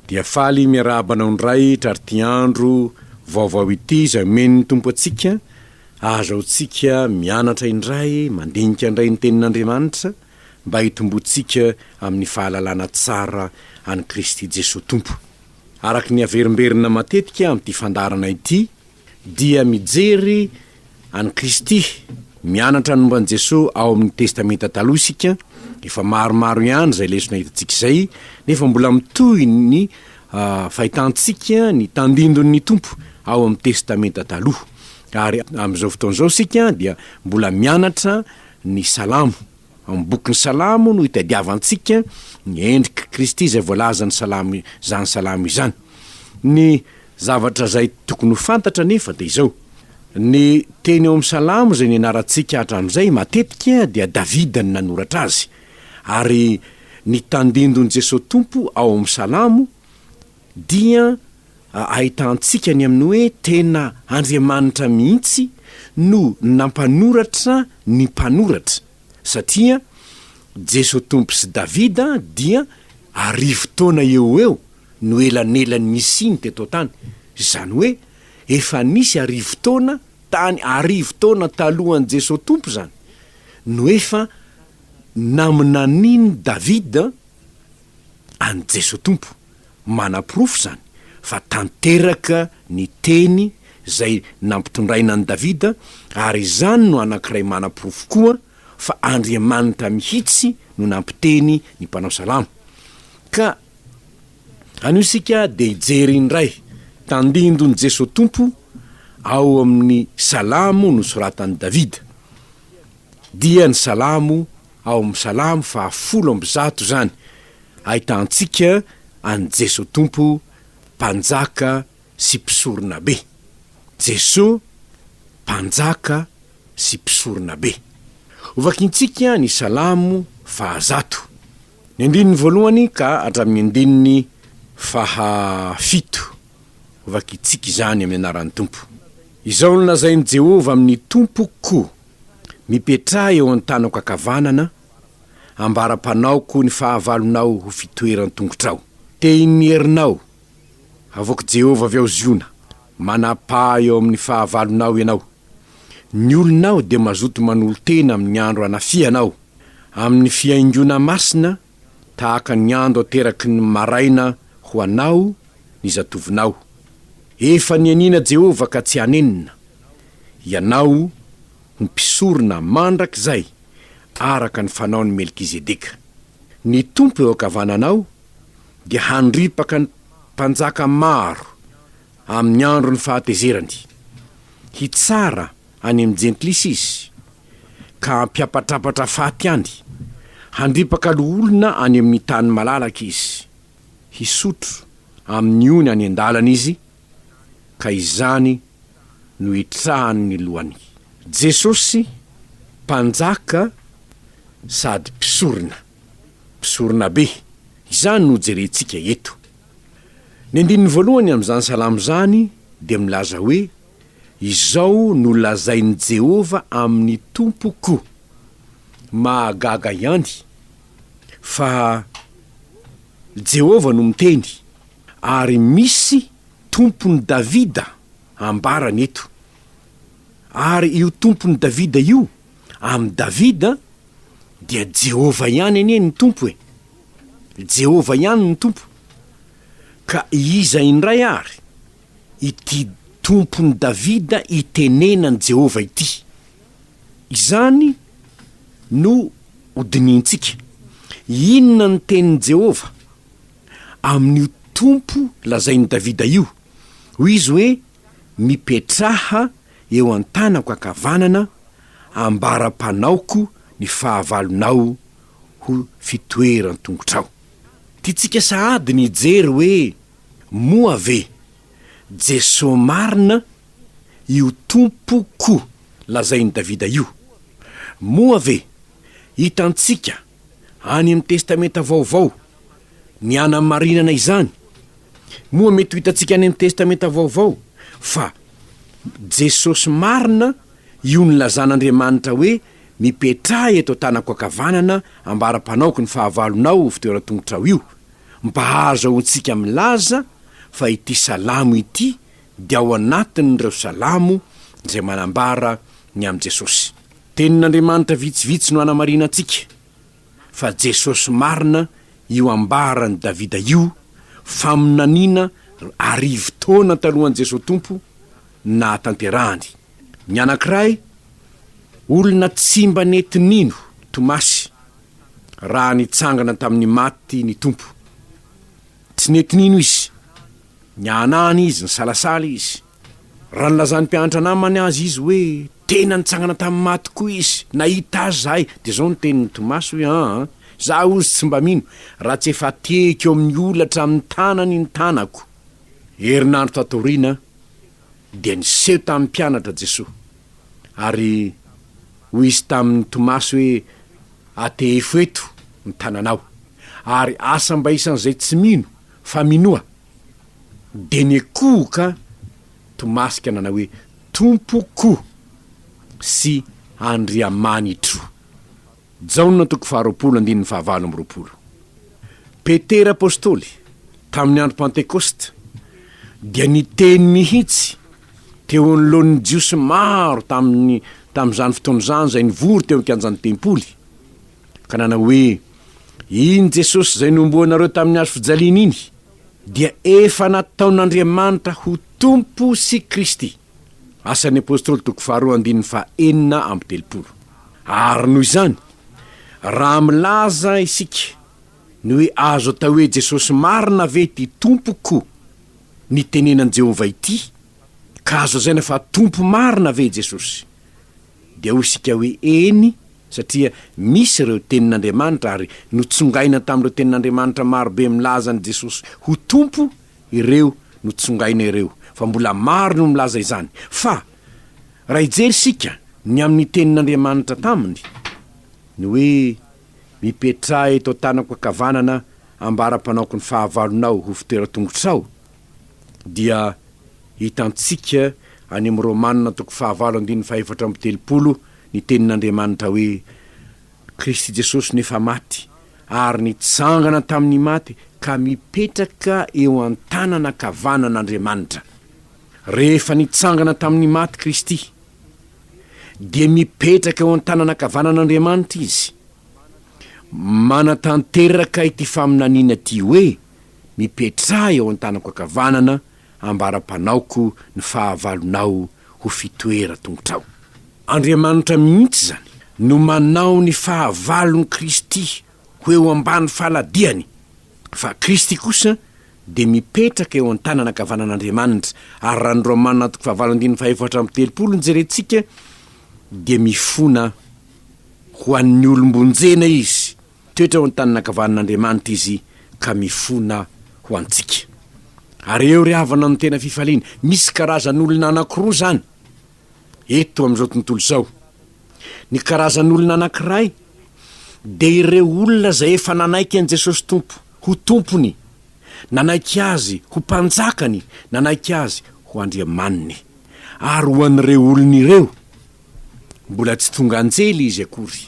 Dia faly miarahaba anao indray trarity andro vaovao ity izay omen'ny Tompo antsika, ahazaontsika mianatra indray, mandinika indray ny Tenin'Andriamanitra mba hitomboantsika amin'ny fahalalana tsara an'i Kristy Jesoa Tompo. Araka ny averimberina matetika amin'ity fandaharana ity, dia mijery an'i Kristy, mianatra ny momba an'i Jesoa ao amin'ny Testamenta Taloha isika, efa maromaro ihany izay lesona hitantsika izay, nefa mbola mitohy ny fahitantsika ny tandindon'ny Tompo ao amin'ny Testamenta Taloha. Ary amin'izao fotoana izao isika dia mbola mianatra ny Salamo. Ao amin'ny bokin'ny Salamo no itadiavantsika ny endrik'i Kristy izay voalazan'ny Salamo izany Salamo izany. Ny zavatra izay tokony ho fantatra anefa dia izao, ny teny ao amin'ny Salamo izay nianarantsika hatramin'izay matetika dia Davida no nanoratra azy, ary ny tandindon'i Jesoa Tompo ao amin'ny Salamo dia ahitantsika ny amin'ny hoe tena Andriamanitra mihitsy no nampanoratra ny mpanoratra, satria Jeso Tompo sy Davida dia arivotaona eo ho eo no elanelan'ny nisiany teto an-tany, izany hoe efa nisy arivotaona tany arivotaona talohan'i Jeso Tompo izany no efa naminanian'i Davida an'i Jeso Tompo. Manaporofo izany fa tanteraka ny teny izay nampitondraina an'i Davida, ary izany no anankiray manaporofo koa fa Andriamanitra mihitsy no nampiteny ny mpanao salamo. Ka anio isika dia hijery indray tandindon'i Jesoa Tompo ao amin'ny salamo nosoratan'i Davida, dia ny salamo ao amin'ny salamo faha 110 izany, ahitantsika an'i Jeso Tompo Mpanjaka sy Mpisoronabe. Jeso Mpanjaka sy Mpisoronabe. Hovakintsika ny Salamo fahazato, ny andininy voalohany ka hatramin'ny andininy fahafito. Hovakintsika izany amin'ny anaran'ny Tompo. Izao no lazain'i Jehovah amin'ny Tompoko, Mipetraha eo an-tanako ankavanana, Ambara-panaoko ny fahavalonao ho fitoeran-tongotrao. Tehin'ny herinao, avoak'i Jehovah avy ao Ziona, manapaha eo amin'ny fahavalonao ianao. Ny olonao dia mazoto manolo-tena amin'ny andro anafihanao, amin'ny fihaingoana masina tahaka ny ando ateraky ny maraina ho anao ny zatovonao. Efa nianiana Jehovah ka tsy hanenina, ianao ho mpisorona mandrakizay. araka ny fanaon'i Melkizedeka. Ny Tompo eo ankavananao dia handripaka ny mpanjaka maro amin'ny andron'ny fahatezerany. Hitsara any amin'ny jentilisa izy, ka hampiapatrapatra faty any. Handripaka loholona any amin'ny tany malalaka izy. Hisotro amin'ny ony any an-dalana izy, ka izany no hitrahany ny lohany. Jesosy, Mpanjaka sady Mpisorona, Mpisoronabe, izany no jerentsika eto. Ny andininy voalohany amin'izany salamo izany dia milaza hoe, Izao no lazain'i Jehovah amin'ny Tompoko. Mahagaga ihany fa Jehovah no miteny, ary misy Tompon'i Davida ambarany eto. Ary io Tompon'i Davida io, amin'i Davida, dia Jehovah ihany anie ny Tompo e! Jehovah ihany ny Tompo. Ka iza indray ary ity Tompon'i Davida itenenan'i Jehovah ity? Izany no hodinihintsika. Inona ny tenin'i Jehovah amin'io Tompo lazain'i Davida io? Hoy izy hoe, Mipetraha eo an-tanako ankavanana, ambara-panaoko ny fahavalonao ho fitoeran-tongotrao. Tiantsika sahady ny hijery hoe moa ve Jesoa marina io Tompoko lazain'i Davida io? Moa ve hitantsika any amin'ny Testamenta Vaovao ny hanamarinana izany? Moa mety ho hitantsika any amin'ny Testamenta Vaovao fa Jesosy marina io nilazan'Andriamanitra hoe mipetraha eto an-tanako ankavanana ambara-panaoko ny fahavalonao ho fitoeran-tongotrao io? mba hahazahoantsika milaza fa ity salamo ity dia ao anatin'ireo salamo izay manambara ny amin'i Jesosy. Tenin'Andriamanitra vitsivitsy no hanamarinantsika fa Jesosy marina io ambaran'i Davida io, faminaniana arivotaona talohan'i Jesosy Tompo nahatanterahany. Ny anankiray, olona tsy mba nety nino, Tomasy, raha nitsangana tamin'ny maty ny Tompo. Tsy nety nino izy. Niahanahana izy, nisalasala izy. Raha nilazan'ny mpianatra namany azy izy hoe tena nitsangana tamin'ny maty koa izy, nahita azy izahay, dia izao no tenin'i Tomasy hoe, Aa, izaho hozy tsy mba mino, raha tsy efa atehiko eo amin'ny holatra amin'ny tanany ny tanako. Herinandro tato aoriana dia niseho tamin'ny mpianatra Jesoa, ary hoy izy tamin'i Tomasy hoe, Atehefo eto ny tananao, ary asa mba isan'izay tsy mino fa minoa. Dia nikohoka Tomasy ka nanao hoe, Tompoko sy Andriamanitro. Jaona toko faharoapolo andininy fahavalo amby 20. Petera apostoly, tamin'ny andro Pantekosta, dia niteny mihitsy teo anoloan'ny Jiosy maro tamin'ny tamin'izany fotoana izany izay nivory teo an-kianjan'ny tempoly, ka nanao hoe, Iny Jesosy izay nohomboanareo tamin'ny hazo fijaliana iny, dia efa nataon'Andriamanitra ho Tompo sy Kristy. Asan'ny Apostoly toko faharoa andininy faha 36. Ary noho izany, raha milaza isika ny hoe azo atao hoe Jesosy marina ve ity Tompoko nitenenan'i Jehovah ity, ka azo lazaina fa Tompo marina ve i Jesosy? Dia hoy isika hoe eny, satria misy ireo tenin'Andriamanitra ary notsongaina tamin'ireo tenin'Andriamanitra marobe milaza an'i Jesosy ho Tompo ireo notsongaina ireo, fa mbola maro no milaza izany. Fa raha hijery isika ny amin'ny tenin'Andriamanitra taminy, ny hoe mipetraha eto an-tanako ankavanana ambara-panaoko ny fahavalonao ho fitoeran-tongotrao, dia hitantsika any amin'ny Romana toko fahavalo andininy fahefatra amby 30 ny tenin'Andriamanitra hoe, Kristy Jesosy no efa maty ary nitsangana tamin'ny maty ka mipetraka eo an-tanana ankavanan'Andriamanitra. Rehefa nitsangana tamin'ny maty Kristy, dia mipetraka eo an-tanana ankavanan'Andriamanitra Izy. Manatanteraka ity faminaniana ity hoe, Mipetraha eo an-tanako ankavanana ambara-panaoko ny fahavalonao ho fitoeran-tongotrao. Andriamanitra mihitsy izany no manao ny fahavalon'i Kristy ho eo ambany faladiany, fa Kristy kosa dia mipetraka eo an-tanana ankavanan'Andriamanitra, ary raha ny Romana toko fahavalo andininy faha-34 no jerentsika dia mifona ho an'ny olom-bonjena izy. Toetra ao an-tanin'ankavanan'Andriamanitra izy ka mifona ho antsika. Ary eo ry havana no tena fifaliana. Misy karazan'olona anankiroa izany eto amin'izao tontolo izao. Ny karazan'olona anankiray dia ireo olona izay efa nanaiky an'i Jesosy Tompo ho Tompony, nanaiky Azy ho Mpanjakany, nanaiky Azy ho Andriamaniny. Ary ho an'ireo olona ireo, Mbola tsy tonga anjely izy akory.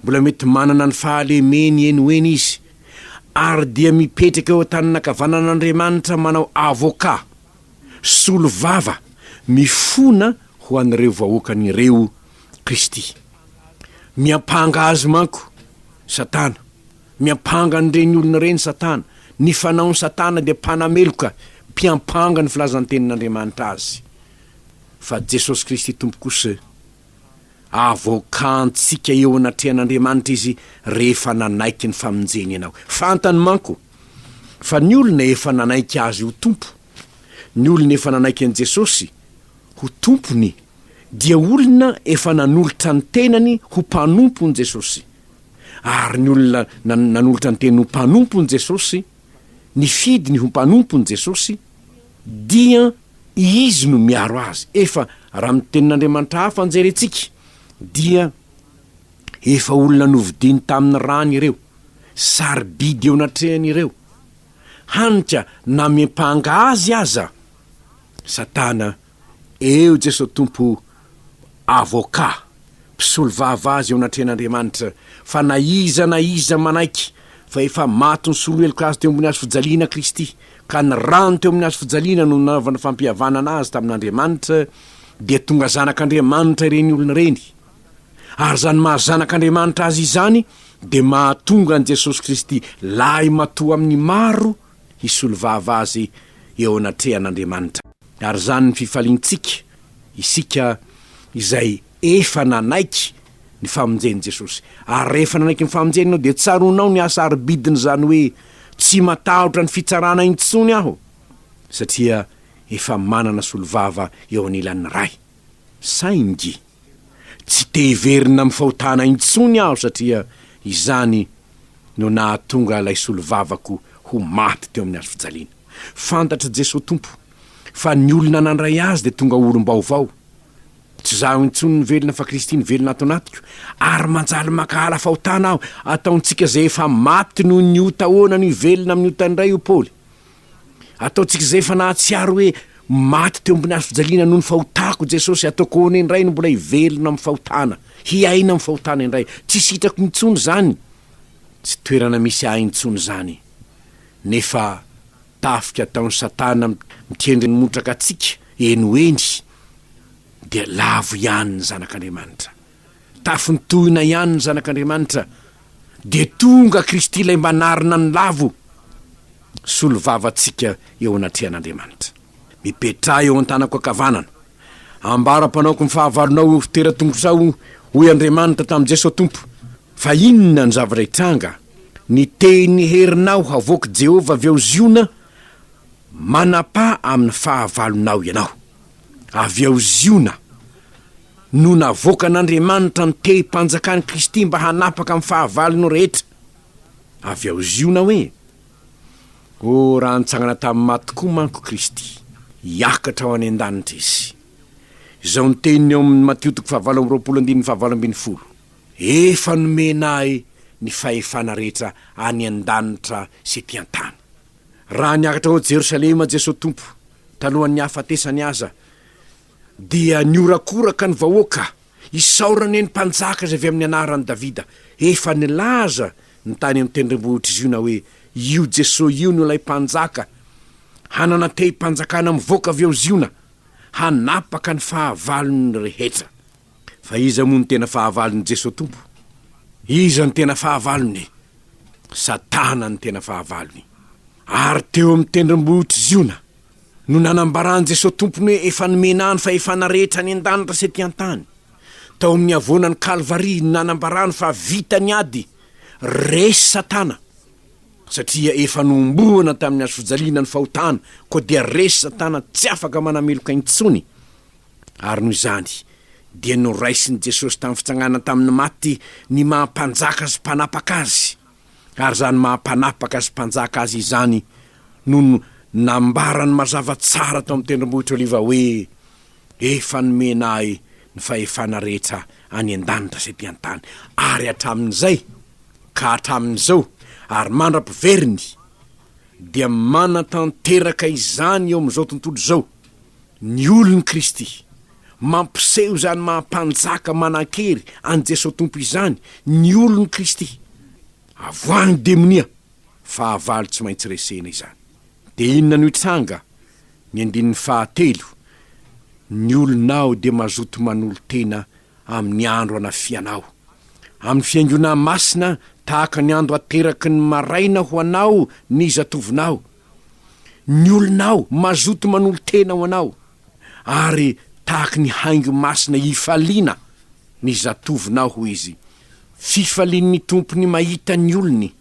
Mbola mety manana ny fahalemeny eny ho eny izy. Ary dia mipetraka eo an-tanin'ankavanan'Andriamanitra manao avocat, solo vava, mifona ho an'ireo vahoakany ireo Kristy. Miampanga azy manko Satana. Miampanga an'ireny olona ireny Satana. Ny fanaon'i Satana dia mpanameloka, mpiampanga ny filazan-tenin'Andriamanitra azy. Fa Jesosy Kristy Tompo kosa, avoakantsika eo anatrehan'Andriamanitra Izy rehefa nanaiky ny famonjeny ianao. Fantany manko fa ny olona efa nanaiky Azy ho Tompo, ny olona efa nanaiky an'i Jesosy ho Tompony, dia olona efa nanolotra ny tenany ho mpanompon'i Jesosy. Ary ny olona nanolotra ny tenany ho mpanompon'i Jesosy, nifidy ny ho mpanompon'i Jesosy, dia Izy no miaro azy. Efa, raha ny tenin'Andriamanitra hafa no jerentsika, dia efa olona novidiany tamin'ny rany ireo, sarobidy eo anatrehany ireo, hany ka na miampanga azy aza Satana, eo Jesoa Tompo avocat, mpisolovava azy eo anatrehan'Andriamanitra, fa na iza na iza manaiky. fa efa maty nisolo heloka azy teo ambony hazo fijaliana Kristy, ka ny rany teo amin'ny hazo fijaliana no nanaovana fampihavanana azy tamin'Andriamanitra, dia tonga zanak'Andriamanitra ireny olona ireny. Ary izany maha zanak'Andriamanitra azy izany dia mahatonga an'i Jesosy Kristy lahy matoa amin'ny maro hisolo vava azy eo anatrehan'Andriamanitra. Ary izany ny fifaliantsika, isika izay efa nanaiky ny famonjen'i Jesosy. Ary rehefa nanaiky ny famonjeny ianao dia tsaroanao ny hasarobidin'izany hoe tsy matahotra ny fitsarana intsony aho satria efa manana solovava eo anilan'ny Ray. Saingy tsy te hiverina amin'ny fahotana intsony aho satria izany no nahatonga ilay solovavako ho maty teo amin'ny hazo fijaliana. Fantatr'i Jesoa Tompo fa ny olona nandray Azy dia tonga olom-baovao. Tsy izaho intsony no velona fa Kristy no velona ato anatiko, ary manjaly mankahala fahotana aho. Ataontsika izay efa maty noho ny ota ahoana no hivelona amin'ny ota indray hoy Paoly. Ataontsika izay efa nahatsiaro hoe maty teo ambony hazo fijaliana noho ny fahotako Jesosy, ataoko ahoana indray no mbola hivelona amin'ny fahotana, hiaina amin'ny fahotana indray. Tsy sitrako intsony izany, tsy toerana misy ahy intsony izany. Nefa tafika ataon'i Satana mikendry ny motraka antsika eny ho eny dia lavo ihany ny zanak'Andriamanitra. Tafintohina ihany ny zanak'Andriamanitra. Dia tonga Kristy ilay manarina ny lavo, solovavantsika eo anatrehan'Andriamanitra. Mipetraha eo an-tanako ankavanana. Ambara-panaoko ny fahavalonao eo fitoeran-tongotrao, hoy Andriamanitra tamin'i Jesoa Tompo. Fa inona no zavatra hitranga? Ny tehin'ny herinao havoak'i Jehovah avy ao Ziona, manapaha amin'ny fahavalonao ianao. Avy ao Ziona no navoakan'Andriamanitra ny tehim-panjakan'i Kristy mba hanapaka amin'ny fahavalony rehetra. Avy ao Ziona hoe, Oh, raha nitsangana tamin'ny maty tokoa manko Kristy, hiakatra ho any an-danitra Izy. Izao ny teniny ao amin'ny Matio toko fahavalo amby 20 andininy fahavalo 18, Efa nomena Ahy ny fahefana rehetra any an-danitra sy ety an-tany. Raha niakatra ao Jerosalema Jesoa Tompo, talohan'ny hahafatesany aza, dia nihorakoraka ny vahoaka, Isaorana ny mpanjaka izay avy amin'ny anaran'i Davida. Efa nilaza ny tany amin'ny tendrombohitr'i Ziona hoe, Io Jesoa io no ilay mpanjaka, hanana tehim-panjakana mivoaka avy ao Ziona, hanapaka ny fahavalony rehetra. Fa iza moa no tena fahavalon'i Jesoa Tompo? Iza no tena fahavalony? Satana no tena fahavalony. Ary teo amin'ny tendrombohitr'i Ziona no nanambaran'i Jesoa Tompony hoe efa nomena ahy ny fahefana rehetra any an-danitra sy ety an-tany. Tao amin'ny havoanan'i Kalvary no nanambarany fa vita ny ady, resy Satana, satria efa nohomboana tamin'ny hazofijaliana ny fahotana, koa dia resy Satana tsy afaka manameloka intsony. Ary noho izany, dia noraisin'i Jesosy tamin'ny fitsanganana tamin'ny maty ny maha Mpanjaka sy Mpanapaka azy. Ary izany maha Mpanapaka sy Mpanjaka azy izany no nambarany mazava tsara tao amin'ny Tendrombohitra Oliva hoe, Efa nomena Ahy ny fahefana rehetra any an-danitra sy ety an-tany. Ary hatramin'izay ka hatramin'izao, ary mandra-piveriny, dia manatanteraka izany eo amin'izao tontolo izao. Ny olon'i Kristy. Mampiseho izany maha Mpanjaka manan-kery an'i Jesoa Tompo izany ny olon'i Kristy. Avoahy ny demonia, fahavalo tsy maintsy resena izany. Dia inona no hitranga? Ny andininy fahatelo, Ny olonao dia mazoto manolo-tena amin'ny andro anafianao. Amin'ny fihaingoana masina tahaka ny andro ateraky ny maraina ho anao ny zatovonao. Ny olonao mazoto manolo-tena ho anao, ary tahaky ny haingo masina hifaliana ny zatovonao, hoy izy. Fifalian'ny Tompo ny mahita ny olony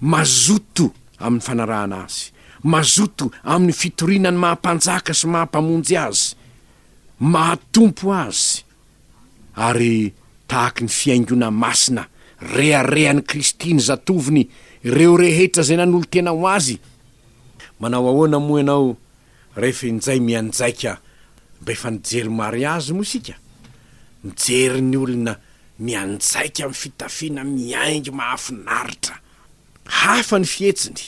mazoto amin'ny fanarahana Azy, mazoto amin'ny fitoriana ny maha-Mpanjaka sy maha-Mpamonjy Azy, maha-Tompo Azy, ary tahaky ny fihaingoana masina reharehan'i Kristy ny zatovony, ireo rehetra izay nanolo-tena ho Azy. Manao ahoana moa ianao rehefa injay mianjaika mba efa nijery mariazy moa isika? Mijery ny olona mianjaika amin'ny fitafiana mihaingo mahafinaritra. Hafa ny fihetsiny,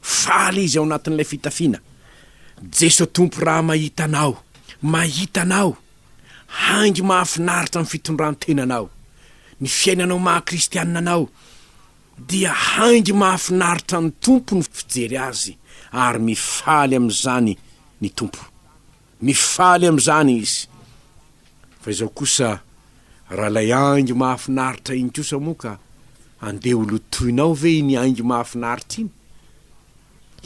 faly izy ao anatin'ilay fitafiana. Jeso Tompo raha mahita anao, mahita anao, haingo mahafinaritra ny fitondran-tenanao, ny fiainanao maha kristianina anao. dia haingo mahafinaritra ny Tompo ny fijery azy ary mifaly amin'izany ny Tompo. Mifaly amin'izany Izy. Fa izao kosa, raha ilay haingo mahafinaritra iny kosa moa ka andeha ho lotoinao ve iny haingo mahafinaritra iny?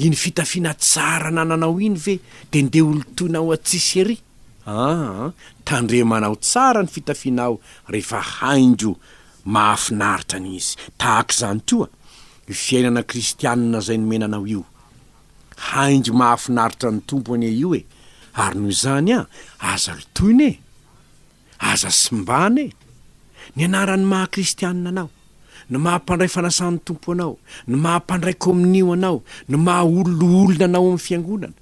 Iny fitafiana tsara anananao iny ve dia ndeha ho lotoinao atsy ery? Aa, tandremanao tsara ny fitafianao rehefa haingo mahafinaritra ny izy. Tahaka izany koa, io fiainana kristianina izay nomena anao io. Haingo mahafinaritra ny Tompo anie io e! Ary noho izany an, aza lotoina e! Aza simbana e! Ny anaran'ny maha kristianina anao, ny maha mpandray fanasan'ny Tompo anao, ny maha mpandray kominio anao, ny maha oloolona anao amin'ny fiangonana,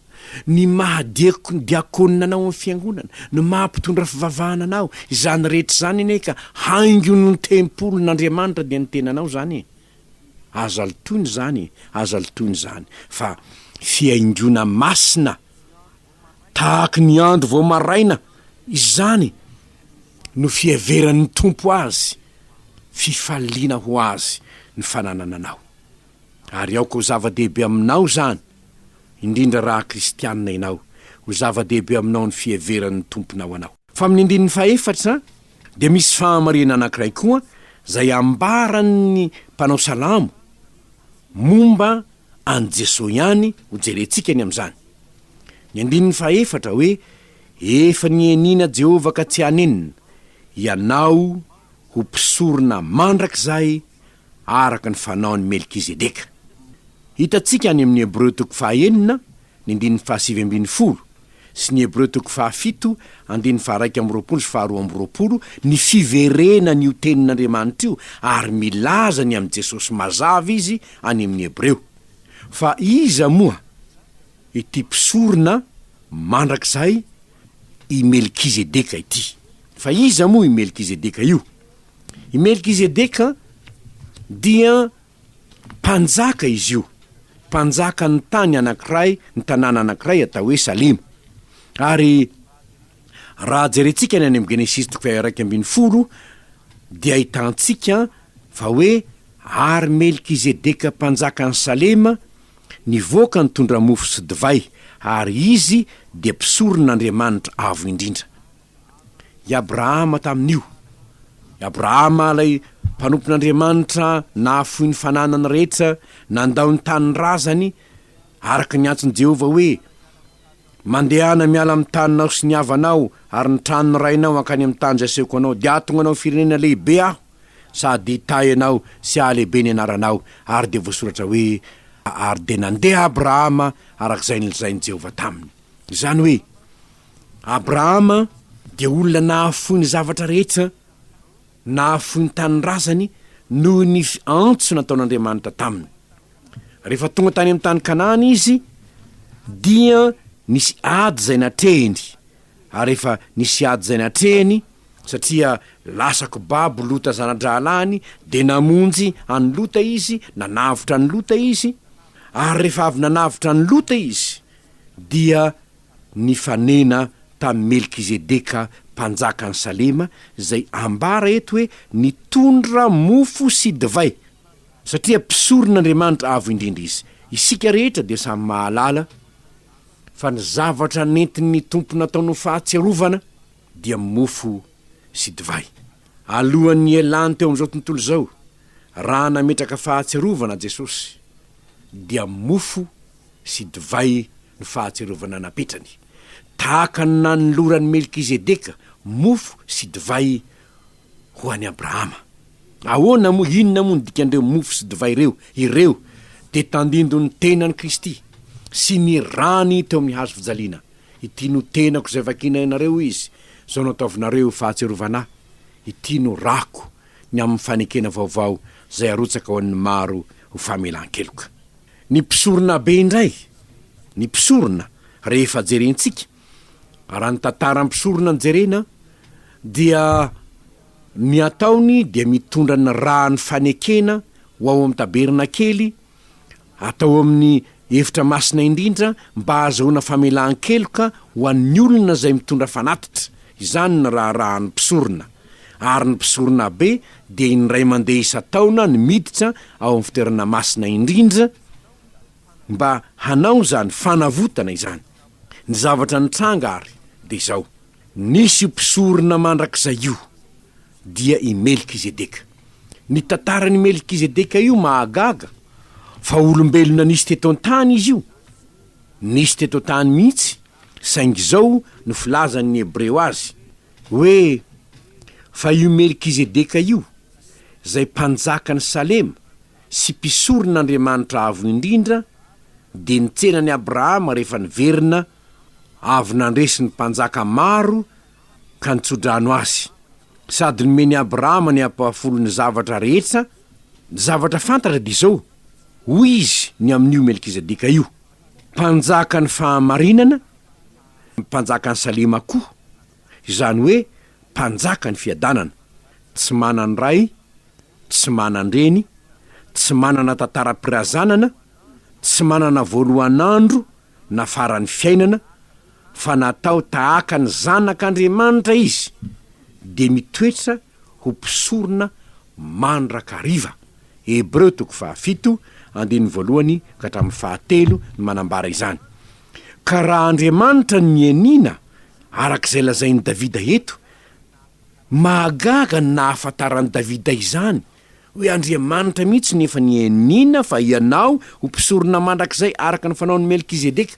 ny maha diakona anao amin'ny fiangonana, ny maha mpitondra fivavahana anao, izany rehetra izany anie ka haingon'ny tempolin'Andriamanitra dia ny tenanao izany e! Aza lotoina izany e, aza lotoina izany, fa fihaingoana masina tahaky ny andro vao maraina izany no fiheveran'ny Tompo azy, fifaliana ho azy ny fananana anao. Ary aoka ho zava-dehibe aminao izany, indrindra raha kristianina ianao, ho zava-dehibe aminao ny fiheveran'ny Tomponao anao. Fa amin'ny andininy fahefatra dia misy fahamarihana anankiray koa izay ambaran'ny mpanao salamo momba an'i Jesoa ihany hojerentsika ny amin'izany. Ny andininy fahefatra hoe, Efa nianiana Jehovah ka tsy hanenina, ianao ho mpisorona mandrakizay araka ny fanaon'i Melkizedeka. Hitantsika any amin'ny Hebreo toko fahaenina ny andininy fahasivy ambinifolo sy ny Hebreo toko fahafito andininy faha-21 sy faha-22 ny fiverenan'io tenin'Andriamanitra io ary milaza ny amin'i Jesosy mazava izy any amin'ny Hebreo. Fa iza moa ity mpisorona mandrakizay i Melkizedeka ity? Fa iza moa i Melkizedeka io? I Melkizedeka dia Mpanjaka izy io, mpanjakan'ny tany anankiray, ny tanàna anankiray atao hoe Salema. Ary raha jerentsika ny any amin'ny Genesisy toko faha-11 dia ahitantsika fa hoe ary Melkizedeka mpanjakan'i Salema nivoaka nitondra mofo sy divay, ary izy dia mpisoron'Andriamanitra Avo Indrindra. I Abrahama tamin'io. I Abrahama ilay mpanompon'Andriamanitra nahafoy ny fananany rehetra, nandao ny tanindrazany, araka ny antson'i Jehovah hoe, Mandehana miala amin'ny taninao sy ny havanao ary ny tranon'ny rainao hankany amin'ny tany izay asehoko anao, dia hahatonga anao firenena lehibe Aho, sady hitahy anao sy hahalehibe ny anaranao. Ary dia voasoratra hoe, Ary dia nandeha Abrahama araka izay nolazain'i Jehovah taminy. Izany hoe, Abrahama dia olona nahafoy ny zavatra rehetra, nahafoy ny tanindrazany noho ny antso nataon'Andriamanitra taminy. Rehefa tonga tany amin'ny tany Kanana izy dia nisy ady izay natrehiny, ary rehefa nisy ady izay natrehiny, satria lasa-ko babo Lota zana-drahalahiny, dia namonjy an'i Lota izy, nanavotra an'i Lota izy, ary rehefa avy nanavotra an'i Lota izy dia nifanena tamin'i Melkizedeka mpanjakan'i Salema, izay ambara eto hoe nitondra mofo sy divay, satria mpisoron'Andriamanitra Avo Indrindra izy. Isika rehetra dia samy mahalala fa ny zavatra nentin'ny Tompo nataony ho fahatsiarovana dia mofo sy divay. Alohan'ny hialany teo amin'izao tontolo izao, raha nametraka fahatsiarovana Jesosy, dia mofo sy divay ny fahatsiarovana napetrany, tahaka ny nanoloran'i Melkizedeka mofo sy divay ho an'i Abrahama. Ahoana moa, inona moa ny dikan'ireo mofo sy divay ireo? Ireo dia tandindon'ny tenan'i Kristy sy ny rany teo amin'ny hazo fijaliana. Ity no tenako izay vakiana ianareo, hoy Izy, izao no ataovinareo ho fahatsiarovana Ahy. Ity no rako ny amin'ny fanekena vaovao izay arotsaka ho an'ny maro ho famelan-keloka. Ny mpisoronabe indray, ny mpisorona, rehefa jerentsika, raha ny tantaran'ny mpisorona no jerena, dia ny ataony dia mitondra ny ràn'ny fanekena ho ao amin'ny tabernakely, atao amin'ny efitra masina indrindra mba hahazahoana famelan-keloka ho an'ny olona izay mitondra fanatitra. Izany ny raharahan'ny mpisorona. Ary ny mpisoronabe dia indray mandeha isan-taona no miditra ao amin'ny fitoerana masina indrindra mba hanao izany fanavotana izany. Ny zavatra nitranga àry dia izao, nisy io mpisorona mandrakizay io, dia i Melkizedeka. Ny tantaran'i Melkizedeka io mahagaga fa olombelona nisy teto an-tany izy io, nisy teto an-tany mihitsy, saingy izao no filazan'ny Hebreo azy, hoe, Fa io Melkizedeka io, izay mpanjakan'i Salema sy mpisoron'Andriamanitra Avo Indrindra, dia nitsena an'i Abrahama rehefa niverina avy nandresy ny mpanjaka maro ka nitso-drano azy, sady nomen'i Abrahama ny ampahafolon'ny zavatra rehetra, ny zavatra fantatra dia izao, hoy izy ny amin'io Melkizedeka io, Mpanjakan'ny fahamarinana, mpanjakan'i Salema koa, izany hoe mpanjakan'ny fiadanana, tsy manan-dray, tsy manan-dreny, tsy manana tantaram-pirazanana, tsy manana voalohan'andro na faran'ny fiainana, fa natao tahaka ny Zanak'Andriamanitra izy, dia mitoetra ho mpisorona mandrakariva. Hebreo toko fahafito, andininy voalohany ka hatramin'ny fahatelo no manambara izany. Ka raha Andriamanitra no nianiana, araka izay lazain'i Davida eto, mahagaga ny nahafantaran'i Davida izany, hoe Andriamanitra mihitsy no efa nianiana fa ianao ho mpisorona mandrakizay araka ny fanaon'i Melkizedeka.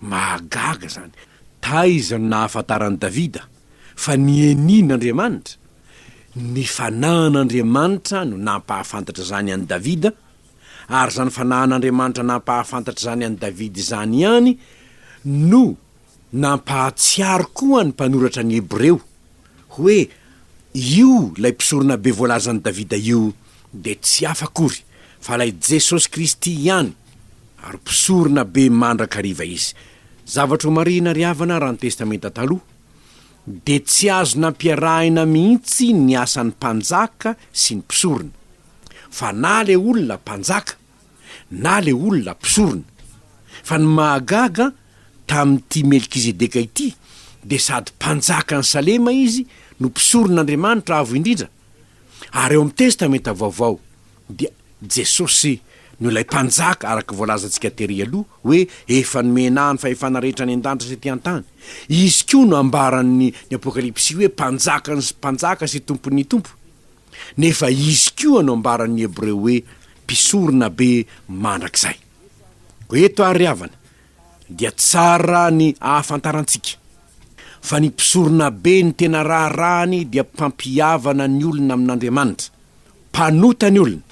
Mahagaga izany. Taiza no nahafantaran'i Davida fa nianiana Andriamanitra? Ny fanahin'Andriamanitra no nampahafantatra izany an'i Davida, ary izany fanahin'Andriamanitra nampahafantatra izany an'i Davida izany ihany no nampahatsiaro koa ny mpanoratra ny Hebreo hoe io ilay mpisoronabe voalazan'i Davida io dia tsy hafa akory fa ilay Jesosy Kristy ihany, ary mpisorona be mandrakariva izy. Zavatra homarihina ry havana raha ny Testamenta Taloha dia tsy azo nampiarahina mihitsy ny asan'ny mpanjaka sy ny mpisorona. Fa na le olona mpanjaka na le olona mpisorona. Fa ny mahagaga tamin'ity Melkizedeka ity dia sady mpanjakan'i Salema izy no mpisoron'Andriamanitra Avo Indrindra. Ary ao amin'ny Testamenta Vaovao dia Jesosy no ilay Mpanjaka araka voalazantsika tery aloha hoe efa nomena ahy ny fahefana rehetra any an-danitra sy ety an-tany. Izy koa no ambaran'ny ny Apokalypsy hoe Mpanjakan'ny mpanjaka sy Tompon'ny tompo. Nefa izy koa no ambaran'ny Hebreo hoe Mpisorona be mandrakizay. Koa eto ary ry havana dia tsara ny ahafantarantsika fa ny mpisorona be ny tena raharahany dia mpampihavana ny olona amin'Andriamanitra. Mpanota ny olona,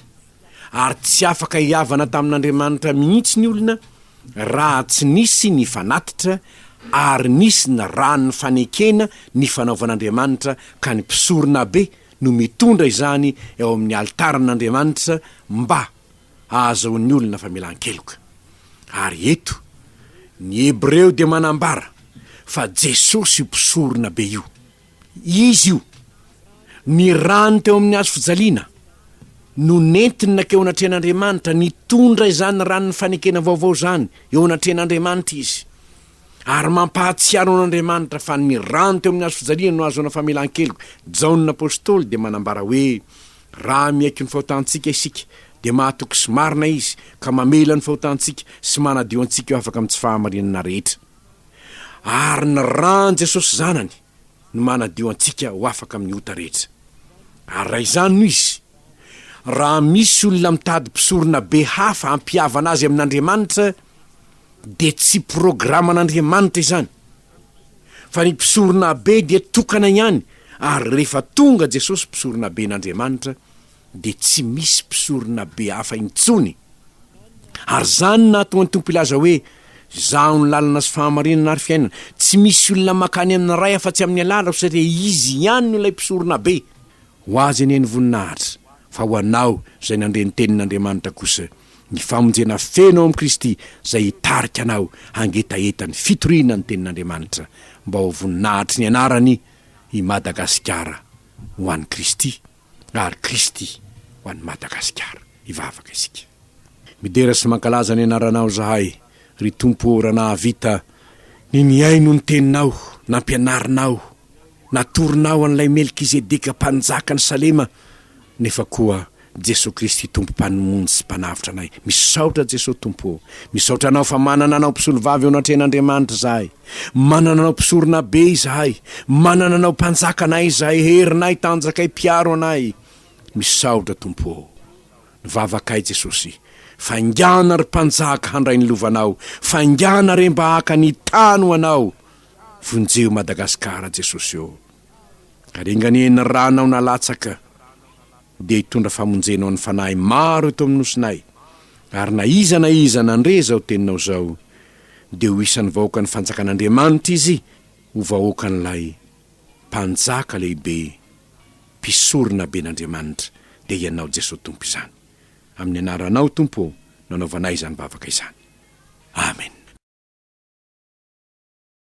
ary tsy afaka hihavana tamin'Andriamanitra mihitsy ny olona raha tsy nisy ny fanatitra ary nisy ny ran'ny fanekena nifanaovan'Andriamanitra ka ny mpisoronabe no mitondra izany eo amin'ny alitaran'Andriamanitra mba hahazahoan'ny olona famelan-keloka. Ary eto, ny Hebreo dia manambara fa Jesosy io mpisorona be io. Izy io. Ny rany teo amin'ny hazo fijaliana no nentiny nankeo anatrehan'Andriamanitra, nitondra izany ran'ny fanekena vaovao izany eo anatrehan'Andriamanitra izy. Ary mampahatsiaro an'Andriamanitra fa ny rany teo amin'ny hazo fijaliana no ahazoana famelan-keloka. Jaona Apostoly dia manambara hoe, Raha miaiky ny fahotantsika isika, dia mahatoky sy marina Izy, ka mamela ny fahotantsika sy manadio antsika ho afaka amin'ny tsy fahamarinana rehetra. Ary ny ran'i Jesosy Zanany no manadio antsika ho afaka amin'ny ota rehetra. Ary raha izany no izy, raha misy olona mitady mpisorona be hafa hampihavana azy amin'Andriamanitra, dia tsy programan'Andriamanitra izany. Fa ny mpisoronabe dia tokana ihany, ary rehefa tonga Jesosy mpisoronaben'Andriamanitra, dia tsy misy mpisoronabe hafa intsony. Ary izany no nahatonga ny Tompo hilaza hoe, Izaho no lalana sy fahamarinana ary fiainana. Tsy misy olona mankany amin'ny Ray afa-tsy amin'ny alalako, satria Izy ihany no ilay mpisoronabe. Ho Azy anie ny voninahitra, fa ho anao izay nandre ny tenin'Andriamanitra kosa, ny famonjena feno ao amin'i Kristy izay hitarika anao hangetaheta ny fitoriana ny tenin'Andriamanitra mba ho voninahitry ny anarany i Madagasikara ho an'i Kristy ary Kristy ho an'i Madagasikara. Hivavaka isika. Midera sy mankalaza ny anaranao izahay, ry Tompo ô, raha nahavita ny nihaino ny teninao, nampianarinao. Natoronao an'ilay Melkizedeka mpanjakan'i Salema, nefa koa Jesoa Kristy Tompo Mpamonjy sy Mpanavotra anay. Misaotra Jesoa Tompo ô. Misaotra Anao fa manana Anao mpisolovava eo anatrehan'Andriamanitra izahay. Manana Anao mpisorona be izahay. Manana Anao mpanjakanay izahay, herinay, tanjakay, mpiaro anay. Misaotra Tompo ô. Ny vavakay Jesosy. Faingàna ry Mpanjaka handray ny lovanao. Faingàna re mba haka ny tany ho Anao. Vonjeo Madagascar Jesosy ô. Ka ringanie ny ranao nalatsaka dia hitondra famonjena ho an'ny fanahy maro eto amin'ny nosinay. Ary na iza na iza nandre izao teninao izao dia ho isan'ny vahoakan'ny fanjakan'Andriamanitra izy, ho vahoakan'ilay Mpanjaka lehibe, Mpisorona ben'Andriamanitra, dia Ianao Jesoa Tompo izany. Amin'ny anaranao Tompo ô no anaovanay izany vavaka izany. Amen.